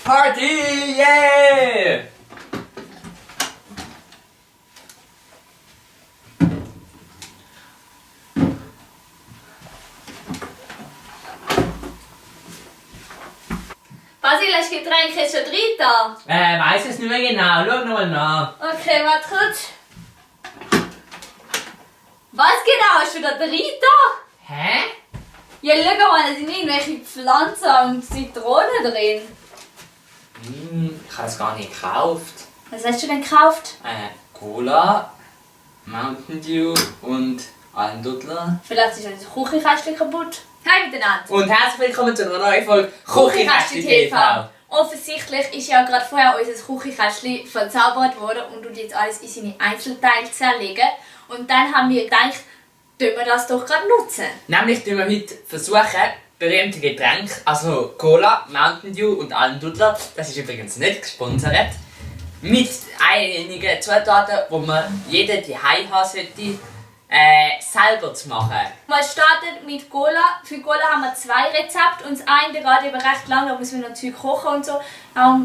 Party! Yeah! Basil, hast du Getränk jetzt schon drin da? Weiss es nicht mehr genau. Schau noch mal nach. Okay, warte kurz. Was genau hast du da drin da? Hä? Ja, schau mal, da sind irgendwelche Pflanzen und Zitronen drin. Ich habe es gar nicht gekauft. Was hast du denn gekauft? Cola, Mountain Dew und Almdudler. Vielleicht ist das Küchenkästchen kaputt. Hi miteinander. Und herzlich willkommen zu einer neuen Folge Küchenkästchen TV. Offensichtlich ist ja gerade vorher unser Küchenkästchen verzaubert worden und tut jetzt alles in seine Einzelteile zerlegen. Und dann haben wir gedacht, tun wir das doch gerade nutzen. Nämlich tun wir heute versuchen, berühmte Getränke, also Cola, Mountain Dew und Almdudler, das ist übrigens nicht gesponsert, mit einigen Zutaten, die man jeder daheim haben sollte, selber zu machen. Wir starten mit Cola. Für Cola haben wir 2 Rezepte und das eine geht eben recht lang, da müssen wir noch Zeug kochen und so.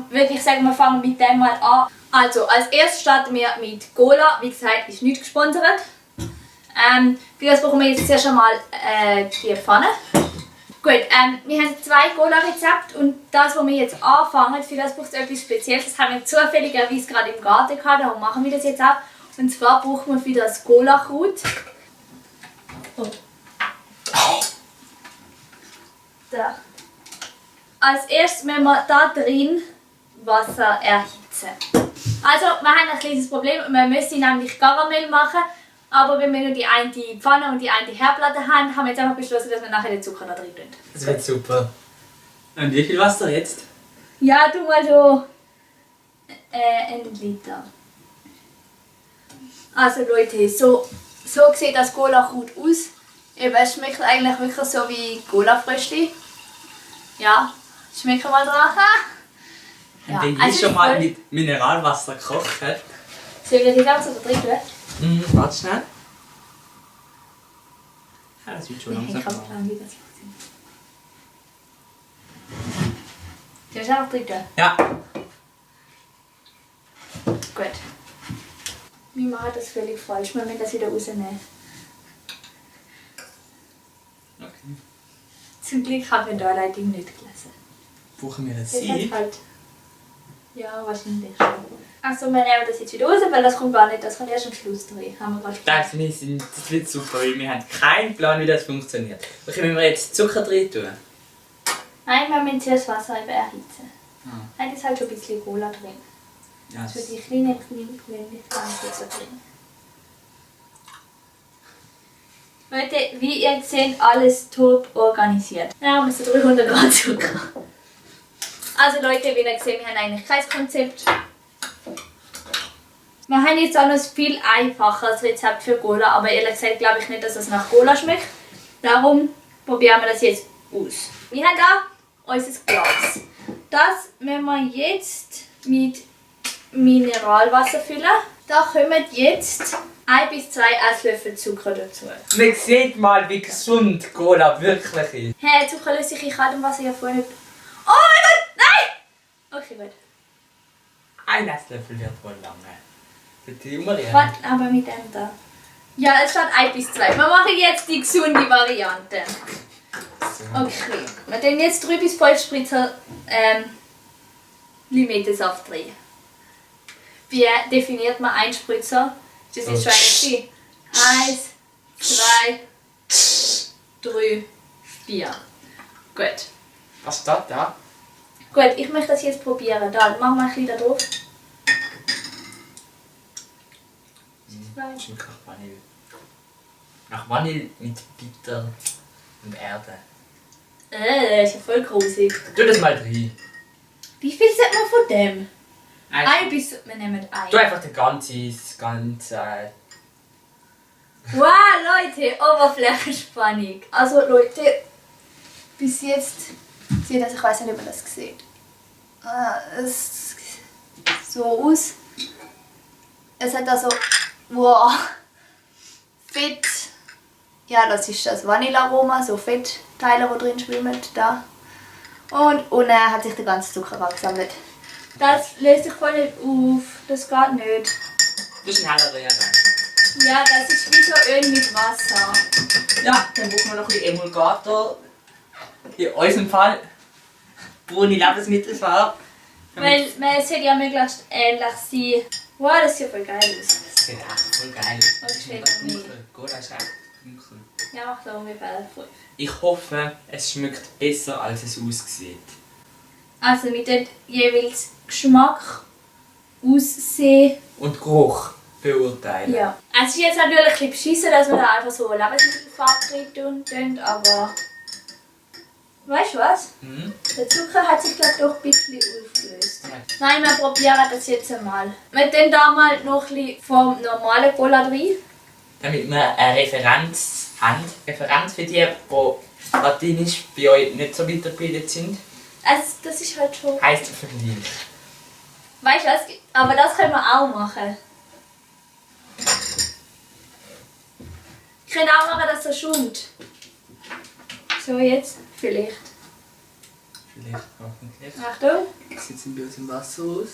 Würde ich sagen, wir fangen mit dem mal an. Also, als erstes starten wir mit Cola. Wie gesagt, ist nicht gesponsert. Für das brauchen wir jetzt zuerst einmal die Pfanne. Gut, wir haben 2 Cola-Rezepte und das, was wir jetzt anfangen, für das braucht es etwas Spezielles. Das haben wir zufälligerweise gerade im Garten gehabt, darum machen wir das jetzt auch. Und zwar brauchen wir für das Cola-Kraut. Oh. Da. Als erstes müssen wir da drin Wasser erhitzen. Also, wir haben ein kleines Problem. Wir müssen nämlich Karamell machen. Aber wenn wir nur die eine Pfanne und die eine Herdplatte haben, haben wir jetzt einfach beschlossen, dass wir nachher den Zucker da drin tun. Das wird super. Und wie viel Wasser jetzt? Ja, tu mal so 1 Liter. Also Leute, so sieht das Cola-Kraut aus. Eben, es schmeckt eigentlich wirklich so wie Cola-Fröschli. Ja, schmeckt mal dran. Ja, wenn ich schon mal mit Mineralwasser gekocht habe. Soll ich das jetzt auch so da drin tun? Warte schnell. Ja, das wird schon langsam. Ich habe keine Ahnung, wie das funktioniert. Soll ich einfach drin tun? Ja. Gut. Wir machen das völlig falsch. Wir müssen das wieder rausnehmen. Okay. Zum Glück haben wir die Anleitung nicht gelesen. Brauchen wir ein Das hat Sieb? halt... Ja, wahrscheinlich schon. Achso, wir nehmen das jetzt wieder raus, weil das kommt gar nicht. Das kann erst am Schluss drin. Haben wir gerade Das wird super, weil wir haben keinen Plan, wie das funktioniert. Okay, wenn wir jetzt Zucker drin tun? Nein, wir müssen zuerst Wasser eben erhitzen. Ah. Nein, da ist halt schon ein bisschen Cola drin. Ja, Für die kleinen Kleinigkeiten so drin. Leute, wie ihr seht, alles top organisiert. Ja, wir haben so 300 Grad Zucker. Also Leute, wie ihr seht, wir haben eigentlich kein Konzept. Wir haben jetzt auch noch ein viel einfacheres Rezept für Cola, aber ehrlich gesagt glaube ich nicht, dass es nach Cola schmeckt. Darum probieren wir das jetzt aus. Wir haben da unser Glas. Das müssen wir jetzt mit Mineralwasser füllen. Da kommen jetzt 1 bis 2 Esslöffel Zucker dazu. man sieht mal, wie gesund Cola wirklich ist. Hey, Zucker löst sich in kaltem Wasser ja vorher nicht. Oh mein Gott, nein! Okay, gut. Ein Esslöffel wird wohl lange. Bitte umrühren. Was? Aber mit dem da. Ja, es steht 1 bis 2. Wir machen jetzt die gesunde Variante. Okay. Wir tun jetzt 3 bis 5 Spritzer Limettensaft rein. Wie definiert man einen Spritzer? Das ist jetzt schon eine 1, 2, 3, 4. Gut. Was steht da? Gut, ich möchte das jetzt probieren. Da, machen wir ein bisschen da drauf. Schmeckt nach Vanille. Nach Vanille mit Bitter und Erde. Das ist ja voll grusig. Tu das mal rein. Wie viel sagt man von dem? Nein, Ein bis... Wir nehmen ein. tu einfach das ganze... Wow, Leute, Oberflächenspannung. Also Leute, bis jetzt sieht das, ich weiß nicht, ob man das sieht. Es sieht so aus. Es hat also, wow, Fett. Ja, das ist das Vanillearoma, so Fettteile, die drin schwimmen, da. Und unten hat sich der ganze Zucker angesammelt. Das löst sich voll nicht auf. Das geht nicht. Du schneller rühren. Ja, das ist wie so Öl mit Wasser. Ja, dann brauchen wir noch ein bisschen Emulgator. In unserem Fall braune Lebensmittelfarbe. Weil es sollte ja möglichst ähnlich sein. Wow, das sieht voll geil aus. Das sieht echt voll geil aus. Das ist Okay, mega dann dunkel. Cola ist echt dunkel. Ja, mach da ungefähr 5. Ich hoffe, es schmeckt besser, als es aussieht. Also wir tun jeweils Geschmack, Aussehen. Und Geruch beurteilen. Ja. Es ist jetzt natürlich ein bisschen beschissen, dass wir da einfach so Lebensmittelfarbe drin tun, aber... Weißt du was? Mhm. Der Zucker hat sich glaube doch ein bisschen aufgelöst. Ja. Nein, wir probieren das jetzt einmal. Wir tun da mal noch ein bisschen vom normalen Cola rein. Damit wir eine Referenz haben. Referenz für die Latinisch bei euch nicht so weitergebildet sind. Also, das ist halt schon... Heisst Vergleich. Weißt du was? Aber das können wir auch machen. Ich könnte auch machen, dass er schummt. So, jetzt vielleicht. Vielleicht hoffentlich. Achtung. Sieht es ein bisschen im Wasser aus?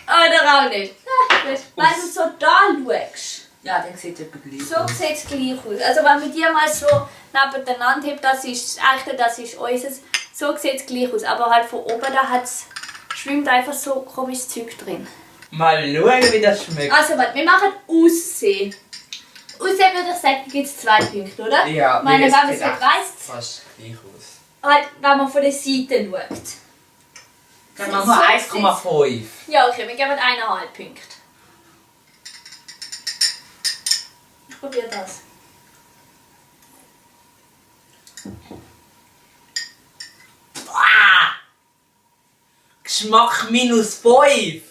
Oder auch nicht. Ja, gut. Wenn du so da schaust, Ja, dann sieht es etwa gleich so aus. sieht es gleich aus. Also wenn wir die mal so nebeneinander haben, das ist das echte, das ist unseres. So sieht es gleich aus. Aber halt von oben, da schwimmt einfach so komisches Zeug drin. Mal schauen, wie das schmeckt. Also warte, wir machen Aussehen. Aussehen würde ich sagen, gibt es 2 Punkte, oder? Ja, ich meine, wenn man es sieht nicht echt weiss, fast gleich aus. halt, wenn man von der Seite schaut. Dann machen wir 1,5. Ja, okay, wir geben 1,5 Punkte. Ich probiere das. Ah! Geschmack -5.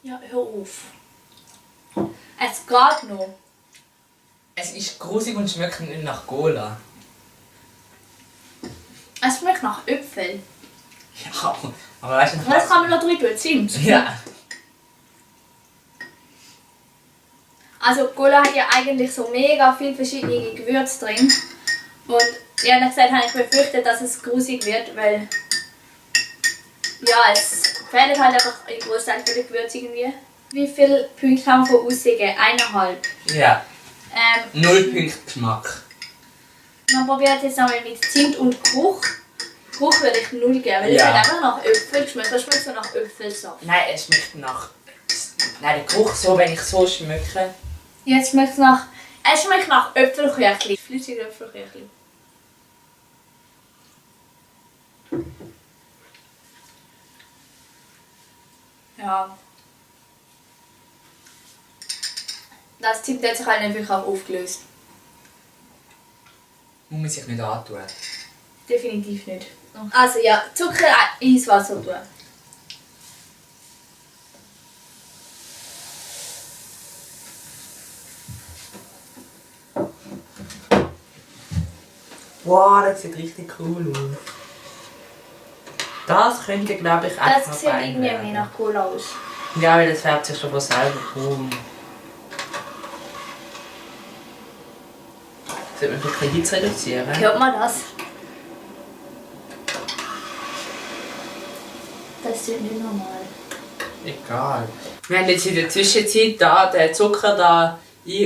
Ja, hör auf. Es geht noch. Es ist grusig und schmeckt nicht nach Cola. Es schmeckt nach Äpfel. Ja, aber weißt du Und jetzt kann man noch drüber Zimt. Ja. Also Cola hat ja eigentlich so mega viele verschiedene Gewürze drin. Und ehrlich gesagt habe ich befürchtet, dass es grusig wird, weil ja, es fehlt halt einfach ein Großteil von den Gewürzen irgendwie. Wie viele Punkte haben wir von Aussehen? 1,5. Ja. 0 Punkte Geschmack. Man probiert jetzt nochmal mit Zimt und Geruch. Geruch würde ich 0 geben, weil es Ja. hat einfach nach Äpfel geschmeckt. Das schmeckt so nach Äpfelsaft. Nein, es schmeckt nach... Nein, der Geruch so, wenn ich so schmecke. Jetzt schmeckt es nach... Es schmeckt nach Äpfelküchli. Flüssige Äpfelküchli. Ja. Das Zimt hat sich halt einfach auch aufgelöst. Muss man sich nicht antun. Definitiv nicht. Also ja, Zucker ins Wasser tun. Wow, das sieht richtig cool aus. Das könnte, glaube ich, echt Das sieht irgendwie mehr nach Cola aus. Ja, weil das färbt sich schon von selber kaum. Sollte man vielleicht Hitze reduzieren? Hört man das? Das ist nicht normal. Egal. Wir haben jetzt in der Zwischenzeit da den Zucker da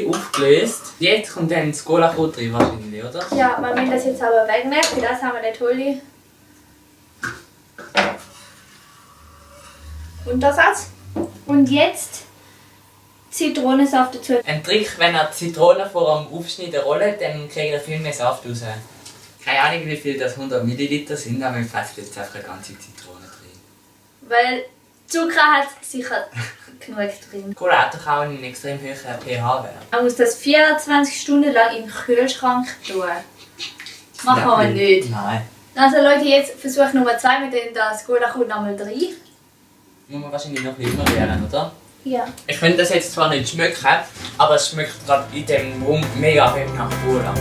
aufgelöst. Jetzt kommt dann das Cola rein wahrscheinlich, oder? Ja, man will das jetzt aber wegnehmen. Für das haben wir den Tolli. Untersatz. Und jetzt Zitronensaft dazu. Ein Trick, wenn ihr die Zitrone vor dem Aufschneiden rollt, dann kriegt ihr viel mehr Saft raus. Keine Ahnung, wie viel das 100 Milliliter sind, aber ich pfeife jetzt einfach eine ganze Zitrone drin. Weil Zucker hat sicher genug drin. Cola hat doch auch einen extrem hohen pH-Wert. Man muss das 24 Stunden lang im Kühlschrank tun. Machen wir nicht. Nein. Also Leute, jetzt Versuch Nummer 2 mit dem das Cola kommt nochmal 3. Muss man wahrscheinlich noch ein bisschen rühren, oder? Ja. Ich finde das jetzt zwar nicht schmecken, aber es schmeckt gerade in dem Rum mega viel nach Cola.